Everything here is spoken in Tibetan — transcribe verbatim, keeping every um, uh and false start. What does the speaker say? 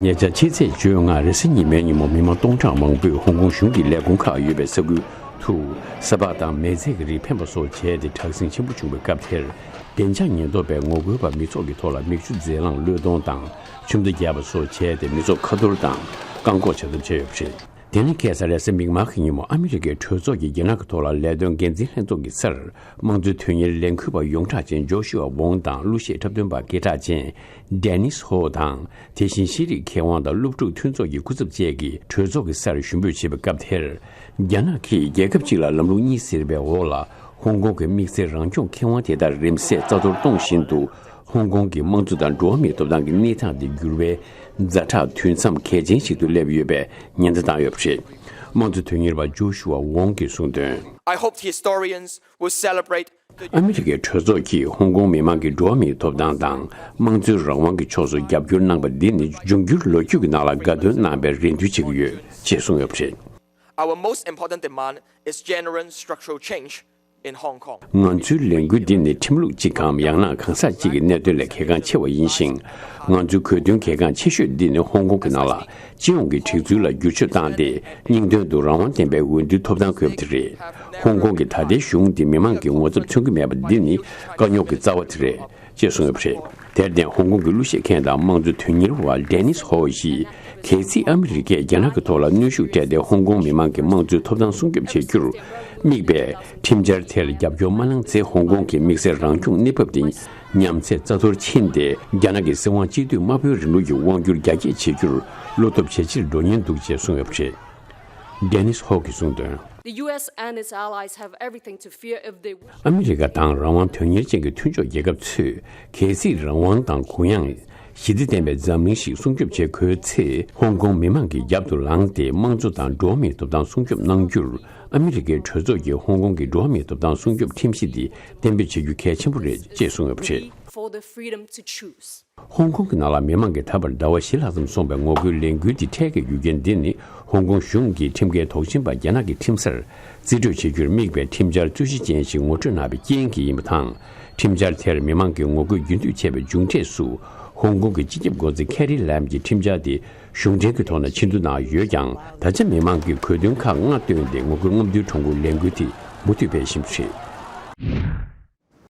ཉེ་ཆར་ཕྱི་ཚེས་བཅོ་ལྔ་རེས་གཟའ་ཉི་མའི་ཉིན་མོ་མི་མང་སྟོང་ཕྲག་མང་པོས་ཧོང་ཀོང་གཞུང་གི་ལས་ཁུངས་ཁག་ཡོད་པའི་ས་ཁུལ་དུ་ས་ཕག་དང་མེ་བཙའ་གི་རིགས་འཕེན་པ་སོགས་བྱས་ཏེ་དྲག་ཟིང་ཆེན་པོ་བྱུང་བའི་སྐབས་དེར། བདེ་འཇགས་ཉེན་རྟོག་པས་ངོ་རྒོལ་བ་མི་ཚོགས་ཀྱི་ཐོག་ལ་མིག་ཆུ་རྫས་རླངས་བློས་གཏོང་དང་ཆུ་མདའ་བརྒྱབ་པ་སོགས་བྱས་ཏེ་མི་ཚོགས་ཁ་ཐོར་དང་བཀག་འགོག་བྱ་ཐབས་བྱས་ཡོད་པ་རེད། དེ་ནི་ཁ་སང་རེས་གཟའ་མིག་དམར་གྱི་ཉིན་མོ་ཨ་མི་རི་ཀའི་གྲོས་ཚོགས་ཀྱི་རྒྱ་ནག་གི་ཐོག་ལ་ལས་དོན་འགན་འཛིན་ལྷན་ཚོགས་ཀྱི་སར་དམངས་གཙོའི་དོན་གཉེར་ལས་འགུལ་བ་ཡོངས་གྲགས་ཅན་ཇོ་ཤུ་ཨ་ཝོང་དང་གླུ་གཞས་འཁྲབ་སྟོན་པ་སྐད་གྲགས་ཅན་ཌེ་ནིས་ཧོ་དང་། དེ་བཞིན་ཤེས་རིག་མཁས་དབང་དང་སློབ་ཕྲུག་མཐུན་ཚོགས་ཀྱི་སྐུ་ཚབ་བཅས་ཀྱིས་གྲོས་ཚོགས་ཀྱི་སར་ཞུ་འབོད་བྱེད་པའི་སྐབས་དེར། རྒྱ་ནག་གིས་རྒྱལ་ཁབ་གཅིག་ལ་ལམ་ལུགས་གཉིས་ཟེར་བའི་འོག་ལ་ཧོང་ཀོང་གི་དམིགས་བསལ་རང་སྐྱོང་ཁེ་དབང་དེ་དག་རིམ་སེ་རྩ་གཏོར་གཏོང་བཞིན་དུ། ཧོང་ཀོང་གི་དམངས་གཙོ་དང་འགྲོ་བ་མིའི་ཐོབ་ཐང་གི་གནས་སྟངས་དེ་འགྱུར་བའི་ཛ་དྲག་དུས་མཚམས་གལ་ཆེན་ཞིག་ཏུ་སླེབས་ཡོད་པའི་ཉེན་བརྡ་བཏང་ཡོད་པ་རེད། དམངས་གཙོ་དོན་གཉེར་བ་ཇོ་ཤུ་ཨ་ཝོང་གིས་གསུངས་དོན། I hope the historians will celebrate the ཨ་མི་རི་ཀའི་གྲོས་ཚོགས་ཀྱིས་ཧོང་ཀོང་མི་མང་གི་འགྲོ་བ་མིའི་ཐོབ་ཐང་དང་དམངས་གཙོའི་རང་དབང་གི་ཕྱོགས་སུ་རྒྱབ་སྐྱོར་གནང་པ་འདི་ནི་འབྱུང་འགྱུར་ལོ་རྒྱུས་ཀྱི་ནང་ལ་དགའ་སྟོན་གནང་པའི་རེ་འདུན་བྱེད་ཀྱི་ཡོད་ཅེས་གསུངས་ཡོད་པ་རེད། Our most important demand is genuine structural change in Hong Kong. ང་ཚོའི་ལས་འགུལ་འདི་ནི་ཁྲིམས་ལུགས་གཅིག་གམ་ཡང་ན་གང་ཟག་གཅིག་གི་གནད་དོན་ལས་གལ་འགངས་ཆེ་བ་ཡིན་ཞིང་། ང་ཚོའི་དགོས་འདུན་གལ་འགངས་ཆེ་ཤོས་འདི་ནི་ཧོང་ཀོང་གི་ནང་ལ་སྤྱི་ཡོངས་ཀྱི་སྒྲིག་འཛུགས་ལ་བསྒྱུར་བཅོས་བཏང་སྟེ་སྙིང་དོན་དུ་རང་དབང་ལྡན་པའི་འོས་བསྡུའི་ཐོབ་ཐང་དགོས་པ་དེ་རེད། ཧོང་ཀོང་གི་ད་ལྟའི་གཞུང་འདི་མི་མང་གི་ངོ་ཚབ་མཚོན་གྱི་མེད་པ་འདི་ནི་དཀའ་རྙོག་གི་རྩ་བ་དེ་རེད། ཅེས་གསུངས་ཡོད་པ་རེད། དེར་བརྟེན་ཧོང་ཀོང་གི་གླུ་གཞས་མཁན་དང་དམངས་གཙོ་དོན་གཉེར་བ་ཌེ་ནིས་ཧོ་ཡིས་གལ་སྲིད་ཨ་མི་རི་ཀས་རྒྱ་ནག་གི་ཐོག་ལ་གནོན་ཤུགས་སྤྲད་དེ་ཧོང་ཀོང་མི་མང་གི་དམངས་གཙོའི་ཐོབ་ཐང་སྲུང་སྐྱོབ་བྱེད་རྒྱུར་དམིགས་པའི་ཁྲིམས་འཆར་དེར་རྒྱབ་སྐྱོར་མ་གནང་ཚེ་ཧོང་ཀོང་གི་དམིགས་བསལ་རང་སྐྱོང་གནས་བབ་དེ་ཉམས་ཚད་རྩ་གཏོར་ཕྱིན་ཏེ་རྒྱ་ནག་གི་སྲིད་དབང་སྤྱི་འཐུས་དམར་པོའི་རིང་ལུགས་ཀྱི་དབང་སྒྱུར་རྒྱ་སྐྱེད་བྱེད་རྒྱུར་བློ་སྟོབས་ཇེ་ཆེར་འགྲོ་ཉེན་འདུག་ཅེས་གསུངས་ཡོད་པ་རེད། ཌེ་ནིས་ཧོ་གིས་གསུངས་དོན། The U S and its allies have everything to fear if they wish. ཨ་མི་རི་ཀ་དང་རང་དབང་དོན་གཉེར་ཅན་གྱི་མཐུན་ཕྱོགས་རྒྱལ་ཁབ་ཚོས་གལ་སྲིད་རང་དབང་དང་གུ་ཡངས། ཞི་བདེ་ལྡན་པའི་འཛམ་གླིང་ཞིག་སྲུང་སྐྱོབ་བྱེད་དགོས་ཚེ། ཧོང་ཀོང་མི་མང་གི་རྒྱབ་ཏུ་ལངས་ཏེ་དམངས་གཙོ་དང་འགྲོ་བ་མིའི་ཐོབ་ཐང་སྲུང་སྐྱོབ་གནང་རྒྱུར། ཨ་མི་རི་ཀའི་གྲོས་ཚོགས་ཀྱིས་ཧོང་ཀོང་གི་འགྲོ་བ་མིའི་ཐོབ་ཐང་སྲུང་སྐྱོབ་ཁྲིམས་གཞི་འདི་གཏན་འབེབས་བྱེད་རྒྱུ་གལ་ཆེན་པོ་རེད་ཅེས་གསུངས་ཡོད་པ་རེད། For the freedom to choose. ཧོང་ཀོང་གི་ནང་ལ་མི་མང་གིས་ད་བར་ཟླ་བ་བཞི་ལྷག་ཙམ་སོང་བའི་ངོ་རྒོལ་ལས་འགུལ་འདི་འཕྲལ་གྱི་རྒྱུ་རྐྱེན་འདི་ནི། ཧོང་ཀོང་གཞུང་གིས་ཁྲིམས་འགལ་དོགས་ཟོན་པ་རྒྱ་ནག་གི་ཁྲིམས་སར་རྩིས་སྤྲོད་བྱེད་རྒྱུར་དམིགས་པའི་ཁྲིམས་འཆར་རྩོད་གཞི་ཅན་ཞིག་ངོ་སྤྲོད་གནང་བའི་རྐྱེན་གྱིས་ཡིན་པ་དང་། ཁྲིམས་འཆར་དེར་མི་མང་གི་ངོ་རྒོལ་རྒྱུན་མཐུད་ཆེ་བའི་མཇུག་འབྲས་སུ། ཧོང་ཀོང་གི་སྤྱི་ཁྱབ་འགོ་འཛིན་ཁེ་རི་ལམ་གྱིས་ཁྲིམས་འཆར་དེ་གཞུང་འབྲེལ་གྱི་ཐོག་ནས་ཕྱིར་བསྡུ་གནང་ཡོད་ཀྱང་། ད་ཆ་མི་མང་གིས་གོ་དོན་ཁག་ལྔ་བཏོན་ཏེ་ངོ་རྒོལ་རྔམ་སྟོན་ཁྲོམ་སྐོར་ལས་འགུལ་དེ་མུ་མཐུད་སྤེལ་བཞིན་པ་རེད།